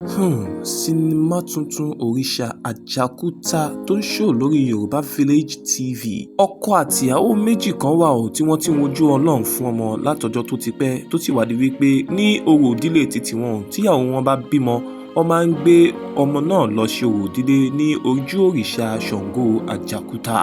Sinimá tuntun Òrìṣà Àjàkúta tó ń ṣò lórí Yorùbá Village TV. Ọkọ àtìyàwó méjì kan wà ó tí wọ́n ti ń wojú Ọlọ́run fún ọmọ látọjọ́ tó ti pẹ́, tó sì wádìí wípé ní orò ìdílé títí wọn, tíyàwó wọn bá bímọ, wọ́n máa ń gbé ọmọ náà lọ ṣe orò ìdílé ní ojú òrìṣà Ṣàngó Àjàkúta.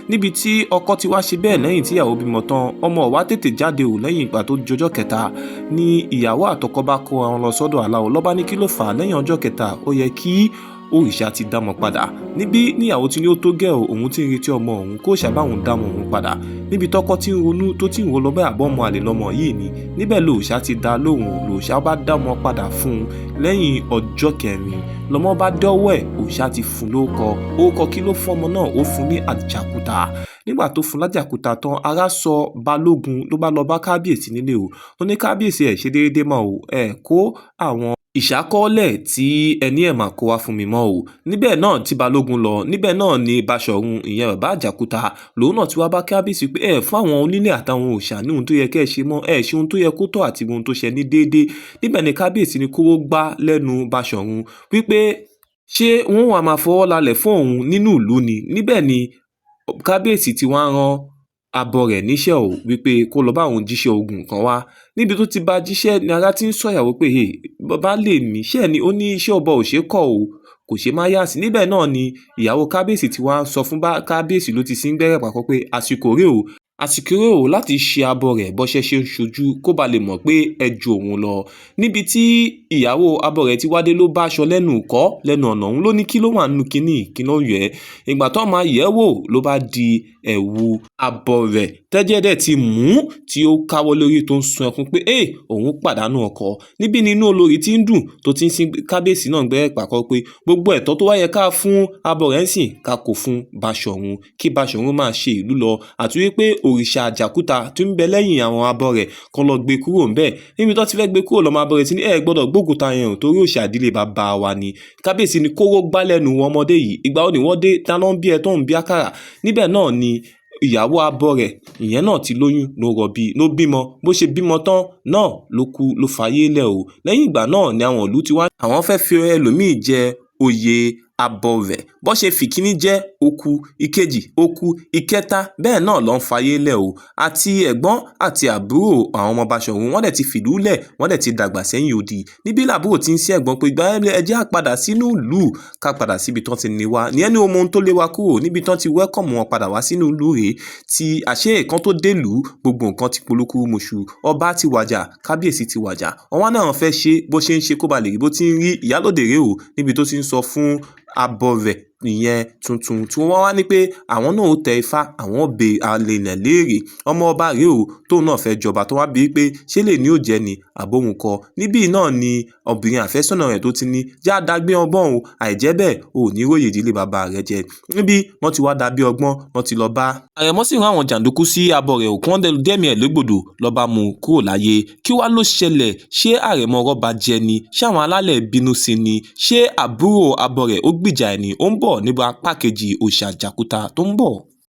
Níbi tí ọkọ ti wá ṣe bẹ́ẹ̀ lẹ́yìn tíyàwó bímọ tán, ọmọ wá tètè jáde ò lẹ́yìn ìgbà tó jọjọ́ kẹta ní ìyàwó àtọkọ bá kó àwọn lọ sọ́dọ̀ aláwo. Lọ́ba ní kí ló fà á lẹ́yìn ọjọ́ kẹta, ó yẹ kí òrìṣà ti dámọ̀ padà. Níbí níyàwó tí ní ó tó gẹ́ ò, òun tí ń retí ọmọ òun kó ṣàbáhùn dámọ̀ òun padà. Níbi tọ́kọ tí ń ronú tó tí ń rò lọ́bẹ̀ àbọ̀ ọmọ àlè lọ́mọ yìí ni. Níbẹ̀ lòòṣà ti dá lóhùn, lòòṣà bá dámọ̀ padà fún un lẹ́yìn ọjọ́ kẹrin. Lọ́mọ bá dọ́wọ́ ẹ̀, òòṣà ti fún un lórúkọ. Orúkọ kí ló fún ọmọ náà? Ó fún un ní Àjàkúta. Nígbà tó fún lájàkúta tán, ara sọ Balógun ló bá lọ bá kábíyèsí nílé o. Ó ní kábíyèsí ẹ̀ ṣe déédéé mọ́ o, ẹ kó àwọn ìṣákọ́lẹ̀ tí ẹni ẹ̀ máa kó wá fún mi mọ́ o. Níbẹ̀ náà tí Balógun lọ, níbẹ̀ náà ni Baṣọ̀run, ìyẹn bàbá Àjàkúta, lòun náà ti wá bá kábíyèsí pé ẹ fún àwọn onílé àtàwọn òòṣà ní ohun tó yẹ kẹ́ ẹ ṣe mọ́, ẹ ṣe ohun tó yẹ kó tọ́ àti ohun tó ṣe ní déédéé. Níbẹ̀ ni kábíyèsí ní kóró gbá lẹ́nu Baṣọ̀run wípé ṣé wọ́n wá máa fọwọ́ lálẹ̀ fún òun nínú ìlú ni. Níbẹ̀ ni kábíyèsí ti wá rán abọrẹ̀ níṣẹ́ ò wípé kó lọ bá òun jíṣẹ́ ogun kan wá. Níbi tó ti bá jíṣẹ́ ni ara ti ń sọ ìyàwó pé, "Hey, baálé mi, ṣé ẹ ní ó ní iṣẹ́ ọba ò ṣe é kọ̀ o, kò ṣe má yá sí." Níbẹ̀ náà ni ìyàwó kábíyèsí ti wá ń sọ fún kábíyèsí ló ti sín gbẹ́rẹ́ pàkọ́ pé àsìkò rè o, àsìkò rè o láti ṣe abọrẹ̀ bọ́ṣẹ́ ṣe ń ṣojú kó ba lè mọ̀ pé ẹ ju òun lọ. Níbi tí ìyàwó abọrẹ̀ ti wá dé ló bá aṣọ lẹ́nu ìkọ́ lẹ́nu ọ̀nà òun ló ní kí ló wà nínú kíní kí ló yẹ. Ìgbà tó máa yẹ̀ wò ló bá di ẹ̀wù abọrẹ̀ tẹ́jẹ́ dẹ̀ ti mú tí ó káwọ́ lórí tó ń sun ẹkún pé é òun pàdánù ọkọ. Níbí ni inú olórí ti ń dùn tó ti ń sin kábíyèsí náà gbẹ́rẹ́ pàkọ́ pé gbogbo ẹ̀tọ́ tó wá yẹ ká fún abọrẹ̀ ń sìn ká kó fún Baṣọ̀run kí Baṣọ̀run máa ṣe ìlú lọ, àti wípé òrìṣà Àjàkúta tí ń bẹ lẹ́yìn àwọn abọrẹ̀ kan lọ gbé kúrò ńbẹ̀. Níbi tó ti fẹ́ gbé kúrò lọ́mọ abọrẹ̀ tí ní ẹ gbọ́dọ̀ gbókúta yẹn ò torí òòṣà ìdílé bàbá wa ni. Kábíyèsí ni kóró gbá lẹ́nu ọmọdé yìí. Ìgbà wo ni wọ́n dé ta ló ń bí ẹ tó ń bí àkàrà. Níbẹ̀ náà ni ìyàwó abọrẹ̀ ìyẹn náà ti lóyún ló rọbí ló bímọ. Bó ṣe bímọ tán náà ló kú ló fayé lẹ̀ o. Lẹ́yìn ìgbà náà ni àwọn ìlú ti wá àwọn fẹ́ fi ẹlòmíì jẹ oyè abọrẹ̀. Bó ṣe fìkíní jẹ́ ó kú, ìkejì ó kú, ìkẹta bẹ́ẹ̀ náà ló ń fayé lẹ̀ o. Àti ẹ̀gbọ́n àti àbúrò àwọn ọmọ Baṣọ̀run wọ́n dẹ̀ ti fìlú lẹ̀, wọ́n dẹ̀ ti dàgbà sẹ́yìn odi. Níbí làbúrò ti ń sí ẹ̀gbọ́n pé ìgbà ẹ jẹ́ á padà sínú ìlú ká padà síbi tán ti ní wa. Ní ẹni ohun tó lé wa kúrò níbi tán ti welcome wọn padà wá sínú ìlú rèé tí àṣé ìkan tó délùú gbogbo nǹkan ti polúkúrú muṣu. Ọba ti wàjà, kábíyèsí ti wàjà. Wọ́n wá náà fẹ́ ṣe bó ṣe ń ṣe kó ba lè rí bó ti ń rí ìyálóde rèé o níbi tó ti ń sọ fún abọrẹ̀ ìyẹn tuntun tí wọ́n wá ní pé àwọn náà ó tẹ ifá, àwọn ó bẹ àlè léèrè. Ọmọ ọba rèé o tóun náà fẹ́ jọba tó wá bí pé ṣé lè ní ó jẹ́ ni àbóhun kọ́. Níbí náà ni obìnrin àfẹ́sọ́nà rẹ̀ tó ti ní já dàgbé ọgbọ́n o, àìjẹ́ bẹ́ẹ̀ ò ní róye ìdílé bàbá rẹ̀ jẹ. Níbí wọ́n ti wá dàbí ọgbọ́n, wọ́n ti lọ bá. Àrẹ̀mọ sì rán àwọn jàǹdùkú sí abọrẹ̀ òkú wọn dẹ́mi ẹ̀ légbodò lọ́ba mú kúrò láyé. Kí wá ló ṣẹlẹ̀? Ṣé àrẹ̀mọ rọ́ba jẹ ni? Ṣé àwọn alálẹ̀ bínú sí ni? Ṣé àbúrò abọrẹ̀ ó gbìjà ẹ̀ ni? Ó ń bọ̀ níbi apá kejì Òòṣà Àjàkúta tó ń bọ̀.